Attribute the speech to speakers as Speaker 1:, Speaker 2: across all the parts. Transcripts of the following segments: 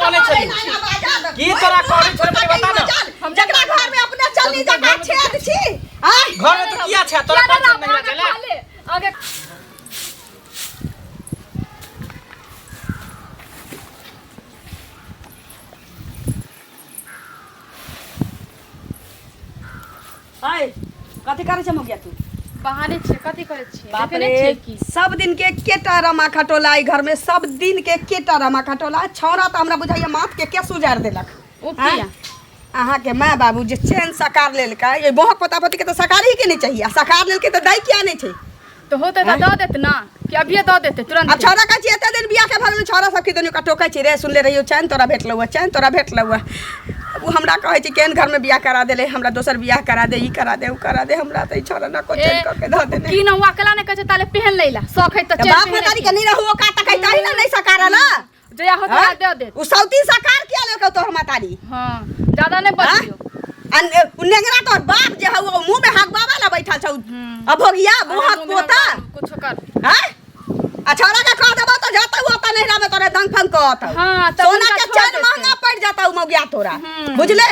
Speaker 1: कहने छली की तोरा कहने छली पहिले बता ना
Speaker 2: हम जकरा घर में अपने चलनी जका छेद छी आय
Speaker 1: घर में तो किया छै तोरा
Speaker 3: किया
Speaker 1: कहने
Speaker 3: ना
Speaker 1: नहीं चले
Speaker 3: आगे आगे
Speaker 2: आय कथी करै छै मगिया तू
Speaker 3: बहाने छियै कथी करै छियै
Speaker 2: बाप
Speaker 3: देखै
Speaker 2: रे
Speaker 3: नहि छियै की
Speaker 2: सब दिन के एकेटा रमा खटोला एहि घर में सब दिन के एकेटा रमा खटोला छौड़ा तऽ हमरा बुझाइया माथ के केस उजाड़ि देलक
Speaker 3: ओ
Speaker 2: आँय?
Speaker 3: किया
Speaker 2: अहाँके माय बाबू जे चैन सकार लेलकै एहि बोहक पोता पोती के तऽ सकार ही के नहि चाहिए आ सकार लेलकै तऽ दै किया नहि छै
Speaker 3: तऽ होतै तऽ दऽ देत ना कि अभिये दऽ देतै तुरंत
Speaker 2: अब छौड़ा कहै छी एते दिन बियाह के भर में छौड़ा सबके दुनू का टोकै छी रे सुनले रहियो चैन तोरा भेटलौ हँ चैन तोरा भेटलौ हँ ओ हमरा कहै छै केहन घर में बियाह करा देले हमरा दोसर बियाह करा दे ई करा दे उ करा दे हमरा तऽ ई छौड़ा ना को चैन कऽ के धऽ देने
Speaker 3: की ना हुआ अकेला नहि कहै छै ताले पहन लैला शौक है तऽ
Speaker 2: तऽ
Speaker 3: चैन
Speaker 2: बाप
Speaker 3: पहिरै
Speaker 2: मतारी
Speaker 3: छी।
Speaker 2: के नहीं रहू ओका तकै तही ना नहीं सकारल
Speaker 3: जहिया होतै
Speaker 2: हाँ?
Speaker 3: दऽ देत
Speaker 2: उ सौती सकार किया लेलकौ तोहर मतारी
Speaker 3: हँ ज्यादा नहि
Speaker 2: हाँ?
Speaker 3: बजियौ
Speaker 2: आ उ नेंगरा तोहर बाप जे हौ ओ मुंह में हगबावा ला बैठल छौ अभोगिया मुंहक पोता
Speaker 3: कुछो कर
Speaker 2: हैं आ छौड़ा के कह देबो तो जाता हुआ त नहिरा में तोरे दंग फंग कहत
Speaker 3: हाँ, तब
Speaker 2: सोना
Speaker 3: उनका
Speaker 2: के
Speaker 3: छोड़
Speaker 2: चैन
Speaker 3: देते।
Speaker 2: महंगा पड़ जाता उ मौगिया तोरा बुझले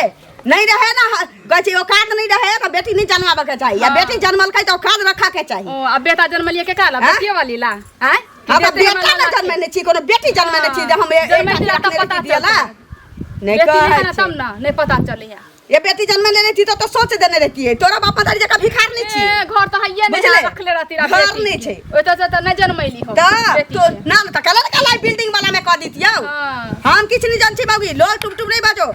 Speaker 2: नहीं रहे ना कहै छै औकात नहीं रहे तो बेटी नहीं जनमाबे के चाही या
Speaker 3: हाँ।
Speaker 2: बेटी जनमलकै तो औकात रखा के चाही
Speaker 3: ओ आ बेटा जन्मलियै के काला
Speaker 2: हाँ?
Speaker 3: बेटिए वाली ला आँय कि
Speaker 2: हम
Speaker 3: देतै
Speaker 2: बेटा
Speaker 3: हमरा
Speaker 2: ने
Speaker 3: ला के?
Speaker 2: जनमेने छी कोनो बेटी जनमेने छी जे हम
Speaker 3: हाँ, जनमेने
Speaker 2: एकटा
Speaker 3: तऽ
Speaker 2: रखने
Speaker 3: पता
Speaker 2: रहिती दियला
Speaker 3: चलतै।
Speaker 2: नहीं
Speaker 3: बेटी
Speaker 2: कहै
Speaker 3: है ना
Speaker 2: छै।
Speaker 3: तब ना नहीं पता चले है
Speaker 2: ये बेटी जनमेने रहती तो तो सोच देने रहती है तोरा बाप मतारी जकाँ भिखार नहीं छी
Speaker 3: ए, घर तऽ हइये नहीं
Speaker 2: बुझले?
Speaker 3: है, रखले रहती रहा
Speaker 2: घर
Speaker 3: बेटी
Speaker 2: नहि
Speaker 3: के।
Speaker 2: छै।
Speaker 3: ओतऽ से तऽ नहि जनमैली हम
Speaker 2: तऽ
Speaker 3: बेटी
Speaker 2: तो
Speaker 3: के।
Speaker 2: ना तऽ कला कला बिल्डिंग वाला में कह दितियौ
Speaker 3: हाँ।
Speaker 2: हम किछु नहीं जान छी बाबू लोल टुम टुम नहीं बाजो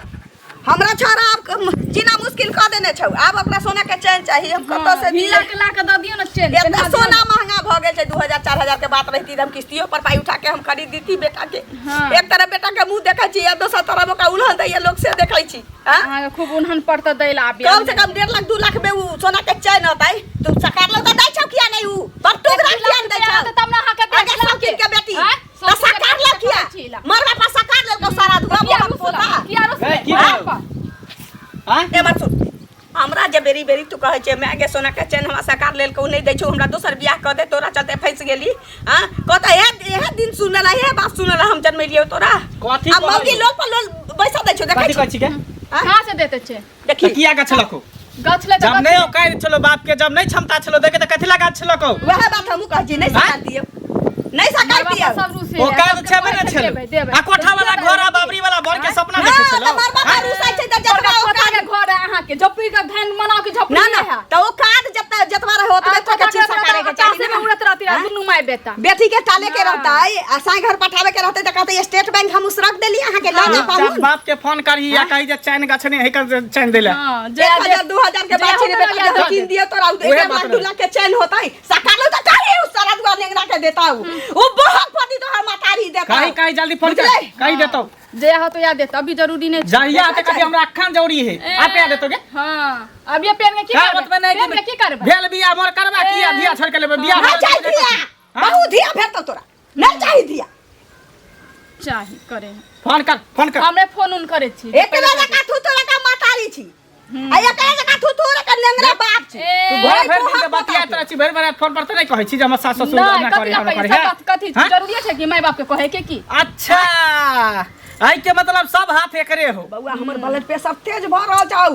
Speaker 2: हमरा छोरा आब जीना मुश्किल कऽ देने छौ आब ओकरा सोना के चैन चाही हम कतऽ से
Speaker 3: हीरा
Speaker 2: दियै
Speaker 3: के ला के दऽ दियौ ने चेन
Speaker 2: एतना
Speaker 3: पेन्हा दियौ
Speaker 2: सोना
Speaker 3: ने।
Speaker 2: महंगा भऽ गेल छै 2000 4000 के बात रहिती तऽ हम किस्तियो पर पाई उठा के हम खरीद दीती बेटा के
Speaker 3: हाँ।
Speaker 2: एक तरफ बेटा के मुंह देखै छी आ दोसर तरफ ओकरा उलहन दैया लोग से देखै छी हाँ?
Speaker 3: अहाँके खूब उन्हन पर तऽ दै ला आबि
Speaker 2: कम से कम 1.5 लाख 2 लाख में उ सोना के चैन होतै तू सकार लो तऽ दै छौ किया नहीं उ बटुक राख किया नहीं दै छौ
Speaker 3: तब ने अहाँके
Speaker 2: आगे
Speaker 3: देख
Speaker 2: सब किन के बेटी
Speaker 3: आँय?
Speaker 2: तऽ
Speaker 3: सब किन के
Speaker 2: सकार
Speaker 3: बेटी
Speaker 2: लो किया
Speaker 3: छी ला।
Speaker 2: मरबा पर सकार लेलकौ सारा धुआ
Speaker 3: किया
Speaker 2: मोहक
Speaker 3: रुसला?
Speaker 2: पोता
Speaker 3: किया रुसले?
Speaker 1: ए, की
Speaker 3: बाप
Speaker 1: भेल?
Speaker 3: पर।
Speaker 1: आँय?
Speaker 2: ए मत सुन हमरा जे बेरी बेरी तू कहै छै माय गे सोना के चैन हमरा सकार लेलकौ नहि दै छौ हमरा दोसर बियाह कऽ दे तोरा चलते फँसि गेली हाँ कहता हे इहे दिन सुनला इहे बात सुनला हम जन्मेलियौ तोरा
Speaker 1: कथी
Speaker 2: आ
Speaker 1: कहै
Speaker 2: मौगी
Speaker 1: छौ?
Speaker 2: लोल पर लोल बैसा दै छौ देखै
Speaker 1: कथी
Speaker 2: छी
Speaker 1: कहै छी के
Speaker 2: हाँ?
Speaker 3: कहाँ से देते छै
Speaker 2: देखी
Speaker 1: तऽ किया गछलकौ
Speaker 3: गछ ले तऽ
Speaker 1: जब
Speaker 3: गछ
Speaker 1: नहीं
Speaker 3: ले।
Speaker 1: औकात छलो बाप के जब नहीं क्षमता छलो देखे तऽ कथी लगा छलकौ
Speaker 2: वएह बात हमहूँ कहै छी नहि
Speaker 1: हाँ?
Speaker 2: सकार दियौ नहीं सकार
Speaker 3: माय
Speaker 2: दियौ
Speaker 3: बाप सब रुसे है,
Speaker 1: औकात
Speaker 3: सबके
Speaker 1: छेबे
Speaker 3: कहै
Speaker 1: ने
Speaker 3: छै
Speaker 1: छलो
Speaker 3: देबै, देबै।
Speaker 1: आ कोठा वाला
Speaker 3: देबै,
Speaker 1: घर आ
Speaker 3: देबै।
Speaker 1: बाबरी वाला बर के सपना
Speaker 2: हाँ,
Speaker 1: देखे
Speaker 2: तऽ
Speaker 1: छलो
Speaker 2: मर बाबा रुसै छै तऽ जतबा
Speaker 3: बड़का
Speaker 2: औकात
Speaker 3: कोठा के घर है अहाँके झोपड़ी के धन मनाओ के झोपड़ी
Speaker 2: ना ना
Speaker 3: है
Speaker 2: तऽ औकात जत जतबा रहे ओतबे
Speaker 3: आ
Speaker 2: तोके
Speaker 3: कोठा
Speaker 2: चीज
Speaker 3: के
Speaker 2: सकारे के
Speaker 3: आकाशे
Speaker 2: चाही
Speaker 3: में
Speaker 2: ना।
Speaker 3: उड़त रहती रहा
Speaker 2: हाँ?
Speaker 3: दुनू माय बेटा
Speaker 2: बेटी के टाले के
Speaker 3: ना।
Speaker 2: रहतै आ साई घर पठावे के रहतै तऽ कहतै स्टेट बैंक हम उसरग देली अहाँ के लऽ जा
Speaker 1: चुपचाप
Speaker 2: पाहुन
Speaker 1: बाप के फोन करही या कही जे चैन गछने है कर चैन देले
Speaker 3: हाँ जे
Speaker 2: 1000 2000 के बात छै रे बेटा जे कीन दियौ तोरा
Speaker 1: उहे
Speaker 2: 1.5
Speaker 1: बात
Speaker 2: लाख 2
Speaker 1: रहे।
Speaker 2: लाख के चैन होतै सकार लो तऽ चाही उ सारा दुआ नेंगरा के देता उ उ बहुत पति तोहर मतारी देता
Speaker 1: कहीं कहीं जल्दी फोन कर
Speaker 2: बुझलै?
Speaker 1: कहीं देतो
Speaker 3: जे हो तो याद देता अभी जरूरी नहीं छै।
Speaker 1: जहिया ते कभी हमरा अखन जरूरी है आप याद देतोगे
Speaker 3: हाँ अब ये पेन में की
Speaker 1: का
Speaker 3: करबै
Speaker 1: मतलब नहीं
Speaker 3: पेन में की करबै
Speaker 1: भेल बियाह मोर करबा किया धिया छोड़ के लेबे बियाह
Speaker 2: नहीं चाही धिया बहुत धिया भेटतौ तोरा नहीं चाही धिया
Speaker 3: चाही करे
Speaker 1: फोन कर फोन कर
Speaker 3: हमरे फोन उन करे छी
Speaker 2: एकरा जकाँ थुथुरा का मतारी छी आ एकरा जकाँ थुथुरा का नेंगरा बाप छी
Speaker 3: ए,
Speaker 1: तू घर भर
Speaker 2: ओहि
Speaker 1: दिन बतियात रहै छी भरि भरि फोन पर तऽ नहि कहै छी जे हमर सास ससुर
Speaker 3: नहीं
Speaker 1: एना
Speaker 3: कथी
Speaker 1: करे
Speaker 3: ला
Speaker 1: हमरा
Speaker 3: कहै
Speaker 1: करे
Speaker 3: सब बात कथी
Speaker 1: हाँ?
Speaker 3: जरूरी छै कि माय बाप के कहे के की
Speaker 1: अच्छा एहि के मतलब सब हाथ एकरे हो
Speaker 2: बौआ हमर ब्लड प्रेशर तेज भऽ रहल छौ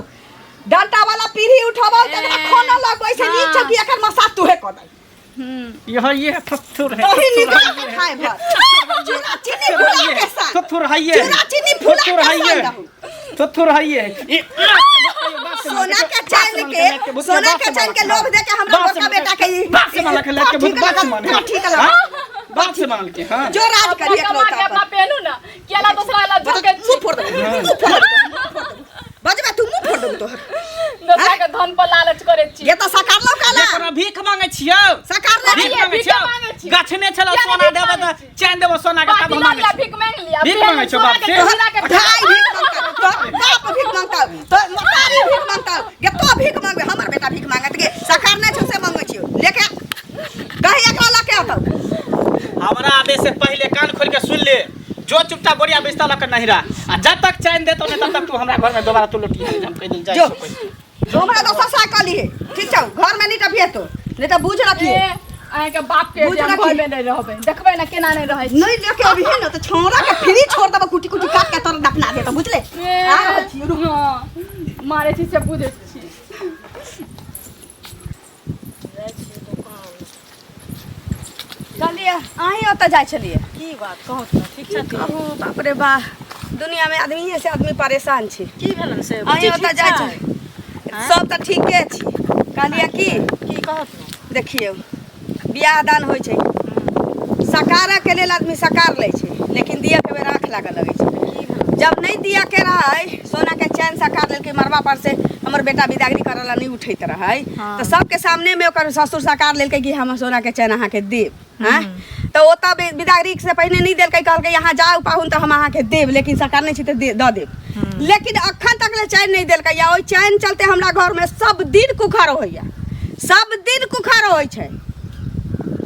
Speaker 2: डंटा वाला पीढ़ी उठबौ तकरा खाना लगबै छै नीक छौ कि एकर मसाज तूहे कऽ दे
Speaker 1: यह ये थुथुर है
Speaker 2: तोही
Speaker 1: थुथुर
Speaker 2: निकला
Speaker 1: है
Speaker 2: के खाए भर चूड़ा चीनी फुला के साथ
Speaker 1: थुथुर है ये
Speaker 2: चूड़ा चीनी फुला
Speaker 1: थुथुर
Speaker 2: के
Speaker 1: है ये
Speaker 2: संग दहु।
Speaker 1: थुथुर है ये ई
Speaker 2: सोना के चैन के सोना के चैन के लोभ दे के हमरा बड़का बेटा के ई
Speaker 1: बाप से माला के लेके
Speaker 2: ठीक
Speaker 1: बाप से
Speaker 2: लगल,
Speaker 1: माने
Speaker 2: ठीक लगल।
Speaker 1: बाप से मानल के हां
Speaker 2: जो राज करी
Speaker 3: अपना कमा के
Speaker 2: एकलौता
Speaker 3: अपना
Speaker 2: पर
Speaker 3: पहनू ना केला दूसरा ला झोके
Speaker 2: मुंह फोड़ देबो मुंह फोड़ देबो बजबे तू मुंह फोड़ देबो तोहर
Speaker 3: दूसरा के धन पर लालच करे छी
Speaker 2: ये तो सकार लो काला
Speaker 1: कोनो भीख मांगे छियौ
Speaker 2: सकार ले
Speaker 1: भीख
Speaker 3: ये
Speaker 1: मांगे
Speaker 3: भीख
Speaker 1: छियौ
Speaker 3: मांगे छी।
Speaker 1: गछने छलो
Speaker 3: किया
Speaker 1: सोना
Speaker 3: भीख
Speaker 1: देबो
Speaker 3: मांगे
Speaker 1: तऽ
Speaker 3: छी?
Speaker 1: चैन देबो सोना के तब
Speaker 3: बाकी
Speaker 1: हम
Speaker 3: लऽ
Speaker 1: मांगे
Speaker 3: लिया
Speaker 1: छी
Speaker 3: भीख मांग लिया
Speaker 1: भीख मांगे छौ बाप से।
Speaker 3: हीरा के
Speaker 2: ढाई भीख मांगता तो बाप भीख मांगता तो मतारी भीख मांगता गे तो भीख मांगबे हमर बेटा भीख मांगत गे सकार नै छौ से मांगै छियौ लेके आ। कही एकरा लके आतौ
Speaker 1: हमरा आबे से पहिले कान खोल के सुन ले जो चुपचाप बोरिया बिस्तर लऽ के नहीं रह आ जब तक चैन देतो नहीं तब तक तू हमरा घर में दोबारा तू लोटी हम कह दिल जाय
Speaker 2: जो। हमरा दोसर सा कह लिए ठीक छौ घर में नहीं टपिए तो नहीं तो बूझ रखिए
Speaker 3: ए, अहाँके बाप के
Speaker 2: बुझ
Speaker 3: जे हम
Speaker 2: रखी।
Speaker 3: घर में नहीं रहबै देखबै ना केना नहीं रहै छी।
Speaker 2: नहीं लेके अभी है ना तो छौड़ा के फ्री छोड़ देबो, कुटी कुटी काट के तोर दफना देतो, बुझले?
Speaker 3: ए,
Speaker 2: आ रहल छी, रुक।
Speaker 3: हाँ, मारै छी से बुझै छी।
Speaker 2: चलिए, अहीं ओतऽ जाइ छलियै।
Speaker 4: की बात कहू तऽ? ठीक छथिन?
Speaker 2: कहू, बाप रे बा, दुनिया में आदमी से आदमी परेशान छी।
Speaker 4: की भेलन से?
Speaker 2: अहीं
Speaker 4: बुच्ची
Speaker 2: ओतऽ
Speaker 4: ठीक
Speaker 2: जाइ
Speaker 4: छै?
Speaker 2: छी। सब तऽ ठीके छी। कहलियै की
Speaker 4: की कहत ने?
Speaker 2: देखियौ, बियाह दान होइ छै, सकारके के लेल आदमी सकार लै छै, लेकिन दिया के बेर आँख लागऽ लगै छै।
Speaker 4: की भेलन?
Speaker 2: जब नहीं दिया के रहै, सोना के चैन सकार लेलकै मरबा पर से, हमर बेटा बिदागरी करऽ ला नहीं उठैत रहै।
Speaker 4: हाँ।
Speaker 2: तऽ सबके सामने में ओकर ससुर सकार लेलकै कि हम सोना के चैन अहाँके देब। हाँ, तऽ ओतऽ बिदागरी से पहिने नहीं देलकै, कहलकै यहाँ जाउ पाहुन तऽ हम अहाँके देब, लेकिन सकार नहीं छी तऽ दऽ देब। लेकिन अखन तक ले चैन नहीं देलकै, या ओहि चैन चलते हमरा घर में सब दिन कुखर होइया, सब दिन कुखर होइ छै।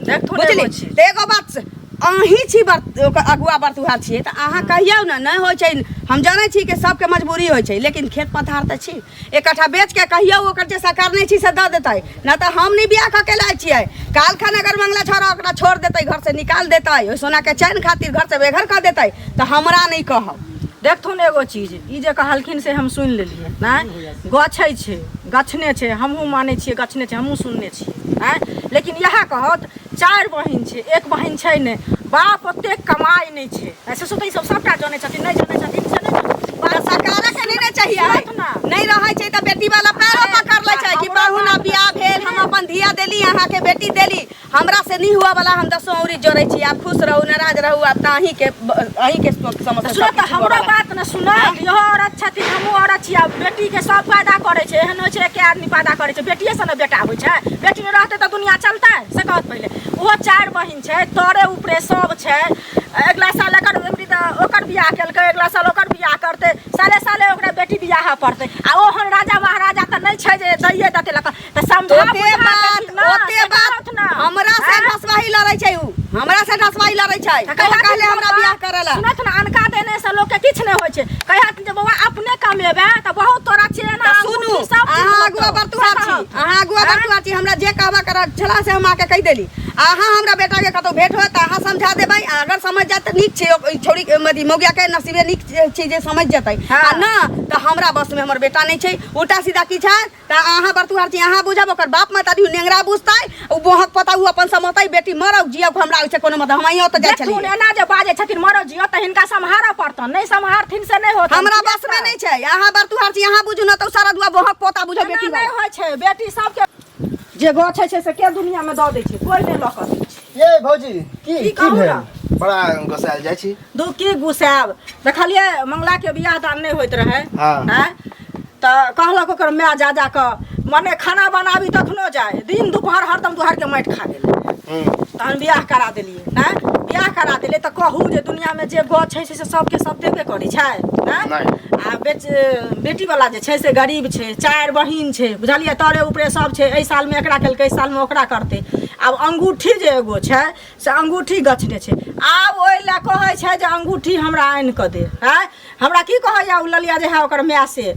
Speaker 4: देखथुन
Speaker 2: बुझली?
Speaker 4: एगो चीज।
Speaker 2: तऽ एगो बात से, अहीं छी बर्त ओकर अगुआ बर्तुहार छियै तऽ अहाँ कहियौ ने। नहि होइ छै, हम जानै छी कि सबके मजबूरी होइ छै, लेकिन खेत पथार तऽ छी, एक कट्ठा बेच के कहियौ, ओकर जे सरकार नहि छी से दऽ देतै, नहि तऽ हम नहि बियाह कऽ के लाय छियै। काल खन अगर मंगला छोड़ा ओकरा छोड़ देतै, घर से निकाल देतै, ओहि सोना के चैन खातिर घर से बेघर कऽ देतै, तऽ हमरा नहि कहब।
Speaker 4: देखथुन एगो चीज, ई जे कहलखिन से हम सुनि लेलियै। नहि गछै छै, गछने छै, हमहूँ मानै छियै, गछने छै, हमहूँ सुनने छियै। आँय, लेकिन इएह कहत, चारि बहिन छै, एक बहिन छै नहि, बाप ओतेक कमाइ नहि छै। ऐसे से तऽ ई सब सबटा जनै छथिन, नहि जनै छथिन से नहि जनै।
Speaker 2: तऽ सरकारक के नहि ने चाहिए।
Speaker 4: सुनत ना।
Speaker 2: नहि रहै छै तऽ बेटी वाला पैरो पकड़ लै छै कि
Speaker 4: हमरो
Speaker 2: पाहुना
Speaker 4: बाप
Speaker 2: बियाह भेल, हम अपन धिया देली, अहाँके बेटी देली, हमरा से नहीं हुआ वाला, हम दसो औरी जोड़ै छी, आब खुश रहू नाराज रहू, आब तऽ अहींके अहींके समस्या।
Speaker 4: सुनत तऽ हमरो बात ने सुनत। इहो औरत छथिन, हमहूँ औरत छी। आब बेटीके सब पैदा करै छै, एहन होइ छै एके आदमी पैदा करै छै? बेटिएसँ ने बेटा होइ छै। बेटी नहि रहतै तऽ दुनिया चलतै? से कहत पहिले। ओहो चारि बहिन छै, तोरे ऊपरे सब छै। अगिला साल एकर एमरी तऽ ओकर बियाह केलकै, अगिला साल ओकर बियाह करतै, साले साले ओकरा बेटी बियाह पड़तै। आ ओहन राजा महाराजा तऽ नहि छै जे दैये देतै लऽ तऽ समझा
Speaker 2: ओते
Speaker 4: बुझा
Speaker 2: बात
Speaker 4: देथिन ना,
Speaker 2: ओते
Speaker 4: से
Speaker 2: बात
Speaker 4: कहत ना।
Speaker 2: हमरा से
Speaker 4: आँय?
Speaker 2: ढसवाही लड़ै छै उ, हमरा से ढसवाही लड़ै छै।
Speaker 4: तऽ कहिया
Speaker 2: कहले
Speaker 4: दिन
Speaker 2: हमरा
Speaker 4: बौआ,
Speaker 2: बियाह करे ला।
Speaker 4: सुनत ने, अनका देने से लोक के किछु नहि होइ छै। कहिया जे बौआ अपने कमेबे तऽ बहुत तोरा चेन
Speaker 2: तऽ सुनू, अहाँ अगुआ बरतुहार छी, अहाँ अगुआ बरतुहार छी, हमरा जे कहबा कर छला से हम आके कहि देली। अहाँ हमरा बेटा के कतौ भेंट होत तऽ अहाँ समझा देबै। आ अगर समझ जात तऽ नीक छै, ओ छोड़ी के मदी मौगिया के नसीबे नीक छै जे समझ जेतै।
Speaker 4: हाँ।
Speaker 2: आ ना तऽ हमरा बस में हमर बेटा नहि छै। उल्टा सीधा की छै तऽ अहाँ बरतुहार छी, अहाँ बुझब, ओकर बाप महतारी नेंगरा बुझतै, ओ बोहक पता ओ अपन समतै। बेटी मरौ जियौ, हमरा ओहिसे कोनो मतलब। हम अहीं ओतऽ जाइ
Speaker 4: देखथुन,
Speaker 2: छलियै।
Speaker 4: एना जे बाजै छथिन मरो जियो, तऽ हिनका सम्हारऽ पड़तन, नहि सम्हारथिन से नहि होतन।
Speaker 2: हमरा बस में नहीं छै। अहाँ बरतुहार छी, अहाँ बुझू, ना तऽ सारा दुआ बोहक पोता बुझो
Speaker 4: एना
Speaker 2: बेटी
Speaker 4: नहि
Speaker 2: वाला।
Speaker 4: होइ छै। बेटी सबके जे गाछ होइ छै से के दुनिया में दऽ दै छै? कोइ नहि लऽ कऽ दै छै।
Speaker 5: ये भौजी, की
Speaker 4: की
Speaker 5: की
Speaker 4: कहू
Speaker 5: भेल?
Speaker 4: ने?
Speaker 5: बड़ा गोसायल जाइ छी।
Speaker 4: दू की गुसायब, देखलियै मंगला के बियाह दान नहि होइत रहै।
Speaker 5: हाँ।
Speaker 4: आँय, तऽ कहलक ओकर माय जा जा कऽ, मने खाना बनाबी तखनो जाय, दिन दुपहर हरदम दुहार के माटि खा गेलै। तहन बियाह करा देलियै। आँय, बियाह करा देलियै तऽ कहू जे दुनियामे जे गछ होइ छै से सबके सब देबे करै छै? आँय?
Speaker 5: नहि।
Speaker 4: आ बेच बेटी वाला जे छै से गरीब छै, चारि बहिन छै, बुझलियै? तरे ऊपरे सब छै। एहि सालमे एकरा केलकै, एहि सालमे ओकरा करतै। आब अंगूठी जे एगो छै से अंगूठी गछने छै। आब ओहि लए कहै छै जे अंगूठी हमरा आनि कऽ दे। आँय, हमरा की कहैया ओ ललिया जे है ओकर माय से,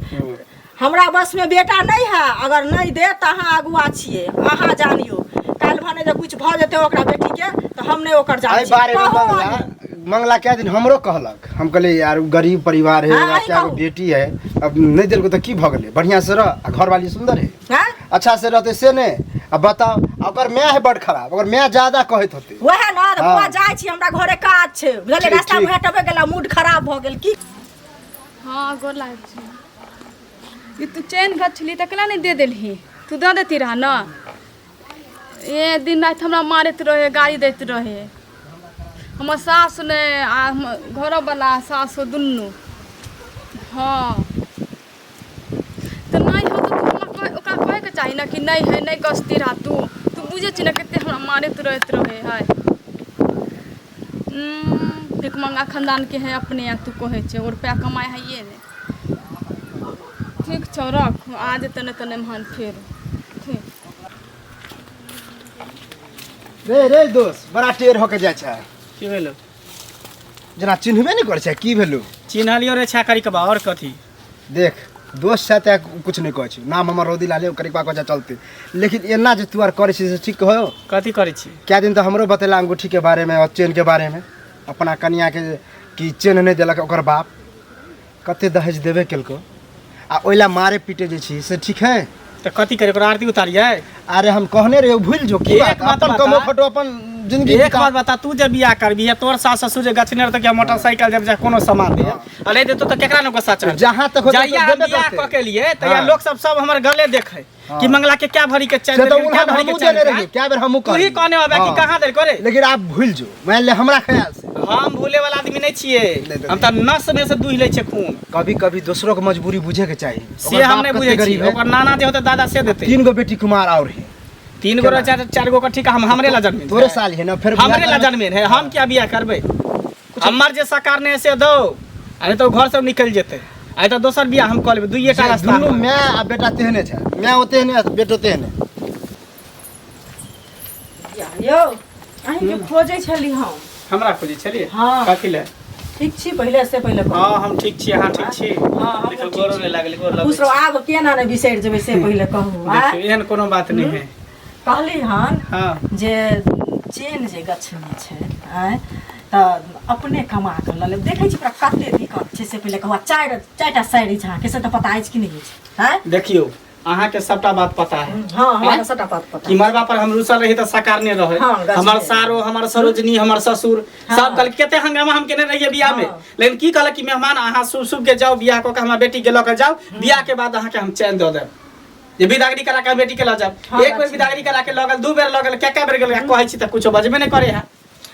Speaker 4: हमरा बसमे बेटा नहि है, अगर नहि दे तऽ अहाँ अगुआ छियै, अहाँ जानियौ। काल्हि भने जे किछु भऽ जेतै ओकरा बेटीके तऽ हम नहि ओकर जानै
Speaker 5: एहि बारे में
Speaker 4: कहू
Speaker 5: मंगला
Speaker 4: अहीं।
Speaker 5: मंगला क्या दिन हमरो कहलक। हम कहलियै यार, उ गरीब परिवार है,
Speaker 4: हाँ,
Speaker 5: ओकरा
Speaker 4: अहीं
Speaker 5: क्या गो
Speaker 4: कहू।
Speaker 5: बेटी है, अब नहीं देलको तऽ की भऽ गेलै? बढ़िया से रह, आ घरवाली सुंदर है,
Speaker 4: आँय?
Speaker 5: अच्छा से रहते से नहीं। अब बताओ, आ ओकर माय है बड़ खराब, ओकर माय ज्यादा कहैत होते।
Speaker 4: वएह ने तऽ।
Speaker 5: हाँ।
Speaker 4: बौआ, जाइ छी, हमरा घरे काज छै, बुझलियै?
Speaker 5: ठीक,
Speaker 4: रास्ता
Speaker 5: ठीक।
Speaker 4: मे हटबे गेला, मूड खराब भऽ गेल की।
Speaker 3: हाँ, गोर लागै छी। ई तू चैन गछली तऽ केना नहि दे देलही? तू दऽ देती रह ने। ए दिन राति हमरा मारैत रहे, गाली दैत रहे हमर सास नहि आ घरोवला सासो दुनू। हँ, तऽ नहि हो तऽ तू हमरा ओकरा कहैके चाही ने कि नहि है, नहि गछती रह तू। तू बुझै छी ने कते हमरा मारैत रहैत रहे है। भिखमंगा खानदानके है अपने, आ तू कहै छै ओ रुपैआ कमाइ हैये नहि। ठीक छौ, रख, आ जेतै नहि तऽ नहि मान फेर। ठीक।
Speaker 5: रे रे दोस्त, बड़ा टेढ़ होके जाइ छै।
Speaker 1: की भेलो?
Speaker 5: जेना चिन्हबे नहि करै छै, की भेलौ?
Speaker 1: चिन्हलियो रे छा करी के बा, और कथी?
Speaker 5: देख, दोस्त छै तैं कुछ नहि कहै छी, नाम हमर रौदी लाल है, करीबा कह चलते, लेकिन एना जे तू आर करै छी से ठीक हो?
Speaker 1: कथी करै छी?
Speaker 5: कए दिन तऽ हमरो बतेला अंगूठीके बारेमे और चेनके बारेमे, अपना कनियाके कि चेन नहि देलक ओकर बाप, कते दहेज देबे केलको, आ ओहि ला मारे पीटे जे छी से ठीक है?
Speaker 1: तऽ कथी करी, ओकरा आरती उतारियै?
Speaker 5: अरे हम कहने रहियो भूल जो की
Speaker 1: एक
Speaker 5: बात,
Speaker 1: बात
Speaker 5: अपन
Speaker 1: बता।
Speaker 5: कमो खटो अपन जिंदगी
Speaker 1: एक
Speaker 5: बिता।
Speaker 1: बात बता, तू जे बियाह करबी तोर सास ससुर जे गछने रहतो कि मोटरसाइकिल जब जा कोनो सामान दे आ नहीं देतो तऽ केकरा ने गुस्सा चढ़
Speaker 5: जहाँ तक होतै
Speaker 1: जहिया
Speaker 5: तो
Speaker 1: हम
Speaker 5: देबे
Speaker 1: बियाह
Speaker 5: करतै।
Speaker 1: कऽ के लिए तहिया
Speaker 5: हाँ।
Speaker 1: लोग सब सब हमर गले देखे कि मंगला के क्या भरी के चैन
Speaker 5: से तो
Speaker 1: देलखिन, क्या
Speaker 5: उल्हा
Speaker 1: भरी के
Speaker 5: हमहूँ
Speaker 1: चैन
Speaker 5: देने
Speaker 1: देलखिन।
Speaker 5: रहियै, कए बेर हमहूँ
Speaker 1: तू ही
Speaker 5: कहलियै।
Speaker 1: कहने होबे कि
Speaker 5: हाँ।
Speaker 1: कहाँ देल करे।
Speaker 5: लेकिन आप भूल जो, मान ले हमरा ख्याल से
Speaker 1: हम भूले वाला आदमी नहीं छियै,
Speaker 5: नहीं तो
Speaker 1: हम तऽ नस में से दूहि लै छियै खून।
Speaker 5: कभी कभी दोसरों के मजबूरी बुझे के चाहिए।
Speaker 1: से हम नहीं बुझै छियै, ओकर नाना जे होतै दादा से देतै।
Speaker 5: 3 गो बेटी कुमार और है,
Speaker 1: 3 गो 4 गो का ठीक हम हमरे ला जन्म
Speaker 5: तोरे साल है ना, फिर
Speaker 1: हमरे ला जन्म है, हम क्या बियाह करबै? हमर जे सरकार ने से दो, आ नहीं तो घर से निकल जेतै, आ तो दोसर बियाह हम कऽ लेबै, दुइये टा रास्ता।
Speaker 5: दुनू my आ बेटा तेहने छै, my ओतेहने बेटो तेहने।
Speaker 4: यौ अहीँके खोजै छली हम।
Speaker 1: हमरा खोजै छलियै?
Speaker 4: हाँ।
Speaker 1: कथी लए?
Speaker 4: ठीक छी पहिले से पहिले कहू।
Speaker 1: हाँ हम ठीक छी, अहाँ ठीक छी?
Speaker 4: हाँ, हमहूँ
Speaker 1: देखियौ
Speaker 4: ठीक
Speaker 1: गोरो
Speaker 4: छी।
Speaker 1: नहि लागल, गोर लगै
Speaker 4: खुश रहू, आब केना नहि बिसरि जेबै से पहिले कहू। आँय?
Speaker 1: देखियौ एहन कोनो बात नहि है।
Speaker 4: कहली हन
Speaker 1: हाँ
Speaker 4: जे चेन जे गछने छै आँय तऽ अपने कमा कऽ लऽ लेब, देखै छी ओकरा कते दिक्कत छै से पहिले कहू। आ चारिटा साड़ी छै अहाँके, से तऽ पता अछि कि नहि अछि? आँय?
Speaker 1: देखियौ अहाँके सबटा बात पता है।
Speaker 4: हाँ हमरा
Speaker 1: आँय?
Speaker 4: सबटा बात पता।
Speaker 1: कि मरबा पर हम रुसल रही तऽ साकार नहि रहे।
Speaker 4: हाँ, गछ
Speaker 1: हमर
Speaker 4: छै।
Speaker 1: सारो, हमर सरोजनी, हमर ससुर
Speaker 4: हाँ।
Speaker 1: सब कहलक कते हंगामा हम केने रहियै बियाह में,
Speaker 4: हाँ।
Speaker 1: लेकिन की कहलक कि मेहमान अहाँ शुभ शुभ के जाओ, बियाह कऽ के हमरा बेटी के लऽ के जाओ, बियाह के बाद अहाँके हम चैन दऽ देब, जे विदागरी करा के बेटी के लऽ जाओ।
Speaker 4: हाँ,
Speaker 1: एक बेर
Speaker 4: अच्छा।
Speaker 1: विदागरी करा के लऽ गेल, 2 बेर लऽ गेल, कए कए बेर गेल, कहै छी तऽ कुछो बजबे नहि करे है।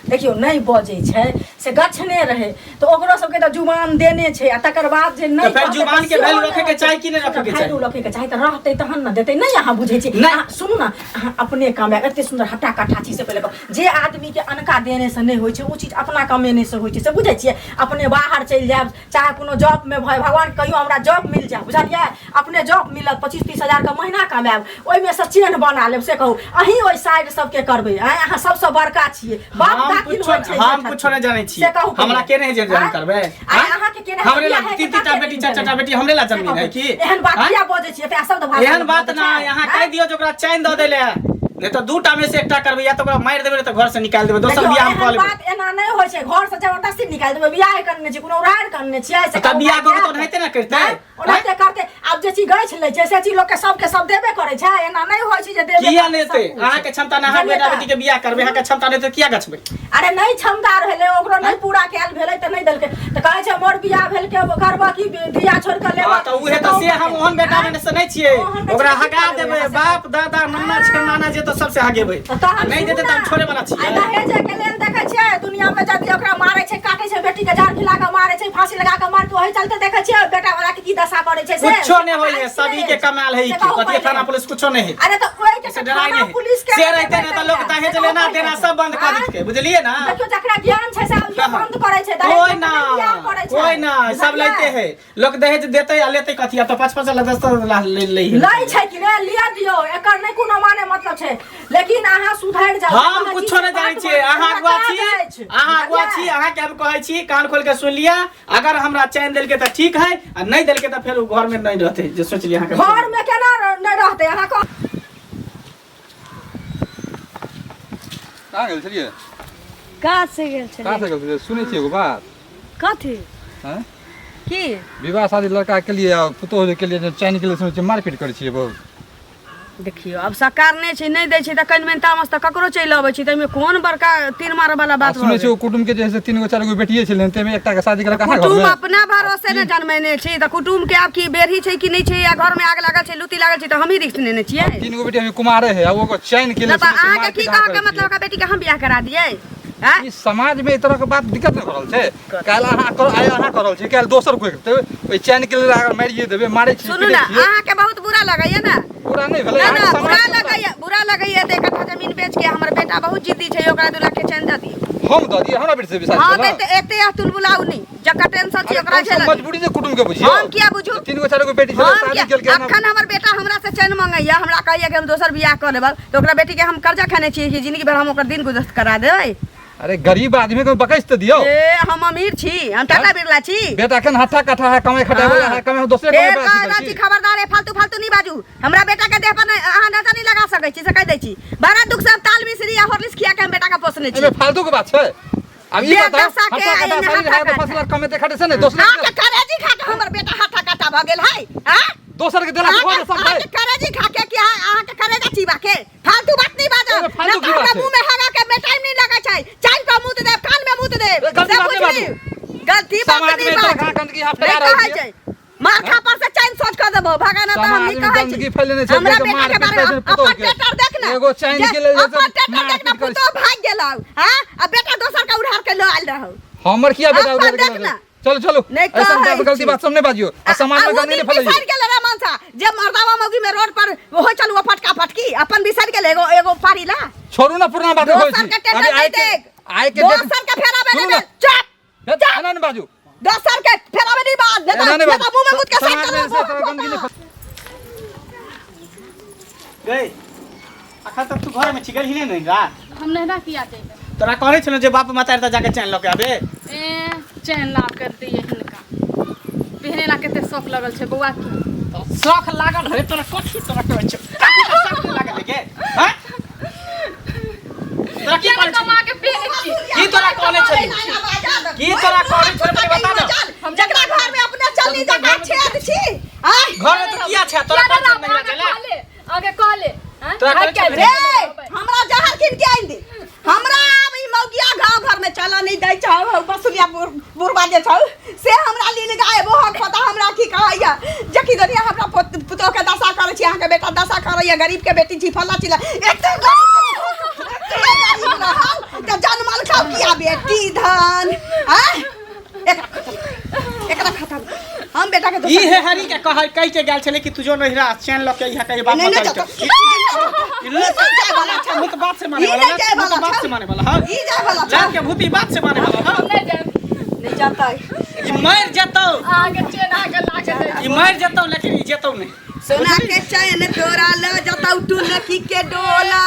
Speaker 4: देखियौ नहि बजै छै से गछने रहै तऽ ओकरो सबके तऽ जुबान देने छै, आ तकर बाद जे नहि
Speaker 1: तऽ फेर
Speaker 4: कहतै
Speaker 1: जुबान के
Speaker 4: सेहो
Speaker 1: वैल्यू
Speaker 4: नहि
Speaker 1: रखै के
Speaker 4: रहतै।
Speaker 1: चाही कि नहि रखै के चाही?
Speaker 4: वैल्यू रखै के चाही तऽ रहतै तहन ने देतै। नहि अहाँ बुझै छी,
Speaker 1: नहि।
Speaker 4: अहाँ सुनू ने, अहाँ अपने कमायब, एते सुन्दर हट्टा कट्ठा छी से पहिले कहू, जे आदमी के अनका देने से नहि होइ छै ओ चीज अपना कमेने से होइ छै, से बुझै छियै? अपने बाहर चलि जायब चाहे कोनो जॉब में भय, भगवान कहियो हमरा जॉब मिल जाए, बुझलियै? अपने जॉब मिलत 25-30 हजार के महीना कमायब, ओहिमे से चेन बना लेब। से कहू अहीं ओहि साइड सबके करबै? आँय, अहाँ सबसँ बड़का छियै, बाप
Speaker 1: हम
Speaker 4: दाखिल
Speaker 1: कुछो
Speaker 4: होइ छै
Speaker 1: हम
Speaker 4: जेठ।
Speaker 1: कुछो नहि जानै छी।
Speaker 4: से कहू
Speaker 1: हमरा
Speaker 4: पहिले।
Speaker 1: के नहि जे जान
Speaker 4: आँय?
Speaker 1: करबै?
Speaker 4: आँय,
Speaker 1: आँय?
Speaker 4: अहाँके केना
Speaker 1: हमरे ला
Speaker 4: बियाह है,
Speaker 1: 3-3 टा
Speaker 4: कते
Speaker 1: बेटी,
Speaker 4: दिन
Speaker 1: 4-4 टा
Speaker 4: भेलै?
Speaker 1: बेटी हमरे ला जमीन है की?
Speaker 4: एहन बात
Speaker 1: आँय?
Speaker 4: किया बजै छियै? एते शब्द भाषा
Speaker 1: एहन बात
Speaker 4: बजै
Speaker 1: ना,
Speaker 4: छै?
Speaker 1: अहाँ
Speaker 4: आँय?
Speaker 1: कहि दियौ जे ओकरा चैन दऽ दै लए, नहि तऽ 2 टा में से एकटा करबै, या तऽ ओकरा मारि देबै, नहि तऽ घर से निकालि देबै, दोसर
Speaker 4: देखियौ,
Speaker 1: बियाह हम कऽ
Speaker 4: एहन
Speaker 1: लेबै।
Speaker 4: बात एना नहि होइ छै, घर से जबरदस्ती निकालि देबै। बियाह करने छी, कोनो उड़ारि करने छियै? से
Speaker 1: तऽ
Speaker 4: कहू,
Speaker 1: बियाह कऽ के तऽ
Speaker 4: जायत।
Speaker 1: ओनाहिते ने करितै?
Speaker 4: आँय? ओनाहिते करतै। आब जे चीज गछि लै छै से चीज लोकके सबके सब देबे करै छै, एना नहि होइ छै जे देबे
Speaker 1: किया
Speaker 4: करतै
Speaker 1: नहि
Speaker 4: सब
Speaker 1: हेतै?
Speaker 4: कुछ।
Speaker 1: अहाँके क्षमता नहि, अहाँ
Speaker 4: बुझलियै
Speaker 1: बेटा
Speaker 4: तऽ?
Speaker 1: बेटी के बियाह करबै, अहाँके क्षमता नहि तऽ किया गछबै?
Speaker 4: अरे नहि क्षमता रहलै, ओकरो नहि पूरा कयल भेलै तऽ नहि देलकै, तऽ कहै छै मोर बियाह भेल के करबऽ की धिया छोड़ि कऽ लेबऽ।
Speaker 1: हाँ, तऽ उहे तऽ से हम ओहन बेटा में से नहि छियै,
Speaker 4: ओहन बेटा
Speaker 1: ओकरा
Speaker 4: की
Speaker 1: हगा
Speaker 4: करबै
Speaker 1: देबै,
Speaker 4: अहाँ से?
Speaker 1: बाप दादा नाना छै नाना जे तऽ सबसे हगेबै,
Speaker 4: तऽ तहन
Speaker 1: नहि देतै तऽ हम छोड़े वाला
Speaker 4: आ
Speaker 1: छियै।
Speaker 4: दहेजे के लेल देखै छियै दुनिया में यदि ओकरा मारै छै काटै छै, बेटी के जान खिला के मारै छै, फांसी लगा के मारके, ओहि चलते देखै छियै बेटा वाला के की दशा करै छै से।
Speaker 1: कुछो नहि होइ है, सभी के कमाल है ई
Speaker 4: से
Speaker 1: की
Speaker 4: कहू
Speaker 1: कथी
Speaker 4: पहिले।
Speaker 1: थाना पुलिस कुछो नहि है।
Speaker 4: अरे तऽ ओहि के
Speaker 1: से डराइ
Speaker 4: थाना
Speaker 1: नहि
Speaker 4: पुलिस के
Speaker 1: से रहते ने तऽ लोग दहेज लेना देना सब बंद कऽ
Speaker 4: आँय?
Speaker 1: देतै, बुझलियै ना?
Speaker 4: देखियौ जकरा ज्ञान छै से आब इहो बंद करै छै, दहेज
Speaker 1: कोई
Speaker 4: के
Speaker 1: ना
Speaker 4: नहि बियाह करै छै।
Speaker 1: कोई ना सब
Speaker 4: बुझलियै?
Speaker 1: लेते है लोग, दहेज देते आ लेते कथी? आ तऽ 5-5 लाख 10 लाख ले ले है।
Speaker 4: लै छै कि नहि लिअ दियौ, एकर नहि कोनो माने मतलब छै, लेकिन अहाँ सुधरि जाउ।
Speaker 1: हम
Speaker 4: अहाँ
Speaker 1: कुछो
Speaker 4: चीज
Speaker 1: नहि जानै
Speaker 4: बात
Speaker 1: छियै,
Speaker 4: मानू,
Speaker 1: अहाँ
Speaker 4: हमरा
Speaker 1: अगुआ
Speaker 4: काज
Speaker 1: छी,
Speaker 4: अछि।
Speaker 1: अहाँ अगुआ छी,
Speaker 4: बुझलियै?
Speaker 1: अहाँके हम कहै छी कान खोल के सुन लिअ, अगर हमरा चैन देलकै तऽ ठीक है, आ नहि देलकै तऽ फेर ओ घर में नहि रहतै, जे सोच लिअ अहाँके।
Speaker 4: घर में केना नहि रहतै अहाँ कह
Speaker 6: कहाँ गेल छलियै?
Speaker 3: काज से गेल
Speaker 6: कहाँ
Speaker 3: छलियै।
Speaker 6: से गेल छलियै? सुनै छियै एगो बात।
Speaker 3: कथी?
Speaker 6: आँय?
Speaker 3: की?
Speaker 6: विवाह शादी लड़का के लिए आ पुतोहु जे के लिए जे चैन के लिए सुनै छियै मारपीट करै छियै बहुत।
Speaker 2: देखियौ आब सरकार नहि छै, नहि दै छै तऽ कनि मनि तामस तऽ ककरो चलि अबै छै, ताहिमे कोन बड़का तीर मारऽ वाला
Speaker 6: आ
Speaker 2: बात
Speaker 6: सुनै
Speaker 2: भऽ
Speaker 6: छियै ओ कुटुम्ब के जे है से 3 गो 4 गो बेटिये छलै ताहिमे एकटा के शादी केलक अहाँ
Speaker 2: कुटुम्ब
Speaker 6: घरमे।
Speaker 2: अपना भरोसे ने जनमेने छी तऽ कुटुम्ब के आब की बेरही छै कि नहि छै, या घर में आग लागल छै लुत्ती लागल छै तऽ हमही रिस्क नेने छियै?
Speaker 6: 3 गो बेटी अभी कुमारे है आ ओकर चैन के लिए
Speaker 2: नहि तऽ
Speaker 6: सुनै छियै
Speaker 2: अहाँके की
Speaker 6: मारपीट अहाँ
Speaker 2: कहऽ के
Speaker 6: करै
Speaker 2: मतलब
Speaker 6: छियै।
Speaker 2: ओकरा बेटी के हम बियाह करा दियै? आँय?
Speaker 6: ई समाज में एहि तरह के बात दिक्कत नहि भऽ रहल छै? काल्हि अहाँ कर आइ अहाँ कर रहल छी, काल्हि दोसर कोइ करतै, ओहि चैन के लेल अगर मारिए देबै, मारै छी
Speaker 2: सुनू
Speaker 6: पीटै
Speaker 2: ने,
Speaker 6: छियै।
Speaker 2: अहाँके बहुत बुरा लगैया ने?
Speaker 6: बुरा नहि भेलै,
Speaker 2: ना
Speaker 6: अहाँके
Speaker 2: ना
Speaker 6: समाज
Speaker 2: बुरा
Speaker 6: के बुरा।
Speaker 2: लगैया, बुरा लगैया तऽ 1 कट्ठा जमीन बेच के हमर बेटा बहुत जिद्दी छै, ओकरा 2 लाख के चैन दऽ दियौ।
Speaker 6: हम दऽ दियै? हमरा बेटी से विश्वास
Speaker 2: हाँ
Speaker 6: केलक?
Speaker 2: तऽ एते तुलबुलाउ नहि, जकर टेंशन छै
Speaker 6: अरे
Speaker 2: ओकरा
Speaker 6: कम से कम
Speaker 2: झेलऽ।
Speaker 6: मजबूरी से कुटुम्ब के बुझियौ।
Speaker 2: हम किया बुझू?
Speaker 6: 3 गो 4 गो बेटी छलै,
Speaker 2: हम
Speaker 6: शादी
Speaker 2: किया
Speaker 6: केलकै एना।
Speaker 2: अखन हमर बेटा हमरा से चैन मंगैया, हमरा कहैया कि हम दोसर बियाह कऽ लेबै, तऽ ओकरा बेटी के हम कर्जा खेने छियै कि जिंदगी भर हम ओकर दिन गुजर करा देबै?
Speaker 6: अरे गरीब आदमी के बकैस तऽ दियौ।
Speaker 2: ए, हम अमीर छी, हम टाटा बिरला छी।
Speaker 6: बेटा एखन हट्ठा कट्ठा है, कमाइ खटाइ वाला है, कमाइ दोसरे
Speaker 2: फेर
Speaker 6: कमाइ
Speaker 2: कह रहल छी खबरदार, ए फालतू फालतू नहीं बाजू। हमरा बेटा के देह पर नहीं, अहाँ नजर नहीं लगा सकै छी से कहि दै छी। बड़ा दुख से हम ताल मिश्री आ हॉर्लिक्स खिया के हम बेटा के पोसने छी।
Speaker 6: एहिमे फालतू के बात छै। अब ई
Speaker 2: देह
Speaker 6: बताओ,
Speaker 2: दशा के
Speaker 6: हट्ठा कट्ठा
Speaker 2: एहन
Speaker 6: शरीर है
Speaker 2: हट्ठा
Speaker 6: तऽ फसल कमेते खटे से ने दोसरे
Speaker 2: अहाँके करेजी खा के हमर बेटा हट्ठा कट्ठा भऽ गेल है। आँ?
Speaker 6: दोसर के देला से भऽ
Speaker 2: अहाँके
Speaker 6: सब है।
Speaker 2: अहाँके करेजी खा के कि अहाँके करेजा चीबा के? फालतू बात नहीं बाजो।
Speaker 6: एहिमे फालतू
Speaker 2: ना
Speaker 6: की
Speaker 2: तऽ
Speaker 6: बात
Speaker 2: हमरा
Speaker 6: छै?
Speaker 2: मुंह में हगा के बेटाइम नहीं लगै छै। चाइन पर मुँह देब, कान में मुँह देब।
Speaker 6: ए, गलती
Speaker 2: से
Speaker 6: बात नहीं
Speaker 2: बुझली? गलती बात
Speaker 6: समाज
Speaker 2: नहीं
Speaker 6: में
Speaker 2: बाजू।
Speaker 6: इतना गंदगी यहाँ फैला
Speaker 2: नहीं
Speaker 6: रहल
Speaker 2: कहै
Speaker 6: छियै।
Speaker 2: छै। मार खा पर से चैन सोच कर देबो भगाना तऽ हम
Speaker 6: समाज
Speaker 2: नहीं
Speaker 6: में
Speaker 2: कहै
Speaker 6: गंदगी
Speaker 2: छी।
Speaker 6: फैलेने छै,
Speaker 2: हमरा
Speaker 6: एगो
Speaker 2: बेटा
Speaker 6: मार
Speaker 2: के
Speaker 6: पीट
Speaker 2: बारे में
Speaker 6: करै छै पुतोह
Speaker 2: अपन
Speaker 6: के।
Speaker 2: टेटर देख ना।
Speaker 6: एगो चैन
Speaker 2: जे
Speaker 6: के लेल जे
Speaker 2: अपन टेटर
Speaker 6: मार
Speaker 2: देख ना,
Speaker 6: पीट करै
Speaker 2: पुतोह भागि गेलौ हां, आ बेटा दोसर के उधार के ल आयल रहौ।
Speaker 6: हमर किया बेटा
Speaker 2: अपन
Speaker 6: उधार
Speaker 2: देख
Speaker 6: के
Speaker 2: ना।
Speaker 6: चलो चलो,
Speaker 2: नहीं
Speaker 6: ऐसा
Speaker 2: कहै
Speaker 6: बात गलती
Speaker 2: छी।
Speaker 6: बात सब नहीं बाजियो आ समाज में
Speaker 2: आ, उ
Speaker 6: गंदगी
Speaker 2: दिन
Speaker 6: नहीं फैलाइयो।
Speaker 2: बिसरि गेल रे मनसा जे मर्दावा मौगी में रोड पर हो चलू वो फटका फटकी अपन बिसरि गेल एगो एगो पारी ला।
Speaker 6: छोड़ू ना पुराना बात होई
Speaker 2: दोसर
Speaker 6: छी।
Speaker 2: के टेटर
Speaker 6: अभी
Speaker 2: नहीं
Speaker 6: आइ के
Speaker 2: देख।
Speaker 6: आइ के देख।
Speaker 2: दोसर के फेरा में
Speaker 6: सुनू
Speaker 2: नहीं
Speaker 6: ना।
Speaker 2: चुप।
Speaker 6: हे, एना नहीं बाजू।
Speaker 2: दोसर के फेरा में नहीं बाज, नहीं
Speaker 6: एना
Speaker 2: तो
Speaker 6: नहीं
Speaker 2: नहीं तो मुंह में मुत के साइड
Speaker 6: समाज
Speaker 2: कर
Speaker 6: में ऐसे तरह गंदगी नहीं
Speaker 1: गई अखन तक तू घर में छी, गेलही नहीं रा?
Speaker 3: हम नहिरा किया जेबै?
Speaker 1: तोरा कहने छलौ जे बाप माता तऽ जाके चैन लऽ के आबे।
Speaker 3: ए चैन लाभ कर दिए हिनका, पहने ला कते शौक लगल छै बौआ के।
Speaker 1: तो शौख लागल है तोरा? कथी तोरा कहै छौ? कथी के शौख नहि लागल है गे? हैं, तोरा की कहने छौ?
Speaker 3: कमा के पहने छी।
Speaker 1: की तोरा कहने छली? की तोरा कहने छली, पहिले बता ना।
Speaker 2: हम जकरा घर में अपने चलनी जका छेद छी आय।
Speaker 1: घर में तो किया छै तोरा?
Speaker 3: किया
Speaker 1: कहने
Speaker 3: ना
Speaker 1: छली नहिरा
Speaker 3: आगे
Speaker 1: चले?
Speaker 3: कहले, आगे कहले हैं?
Speaker 1: तोरा
Speaker 3: भाग
Speaker 1: कहले
Speaker 3: के
Speaker 1: छली?
Speaker 2: रे हमरा जहर किन के आइन दे। हमरा आब ई मौगिया गाँव घर में चला नहीं दै छौ। हौ बसुलिया बुढ़बा जे छौ से हमरा लील गाय बोहक पता हमरा की कहैया जे कि दुनिया हमरा पुतोह के दशा करै छी, अहाँके बेटा दशा करैया, गरीब के बेटी छी फल्ला चिल्ला। एते गरीब, एते गरीब रहौ तऽ जनमल खाउ किया बेटी धन? आँय, एकरा खतम कर, एकरा खतम कर। हम बेटा के
Speaker 1: ई
Speaker 2: दोसर
Speaker 1: हे हरी के कहै कहि के गेल छलै कि तू जो नहिरा चैन लऽ के इहा कहि बाप
Speaker 2: नहीं, नहीं,
Speaker 1: माता
Speaker 2: जाता।
Speaker 1: ई
Speaker 2: ई नहीं जाए वाला छौ।
Speaker 1: भूत बात से माने
Speaker 2: ई
Speaker 1: वाला
Speaker 2: नहीं जाए
Speaker 1: भूत
Speaker 2: वाला
Speaker 1: बात
Speaker 2: छौ।
Speaker 1: से माने वाला। हां,
Speaker 2: ई जाए वाला छौ।
Speaker 1: जान के भूत ई बात से माने वाला। हां,
Speaker 3: नहीं जाएब।
Speaker 2: नहीं जाता है।
Speaker 1: ई मर जेतौ।
Speaker 3: आगे चैन आगे लाके दे।
Speaker 1: ई मर जेतौ लेकिन ई जेतौ नहीं।
Speaker 2: सोना के चैन तोरा ल जतौ टुनकी के डोला।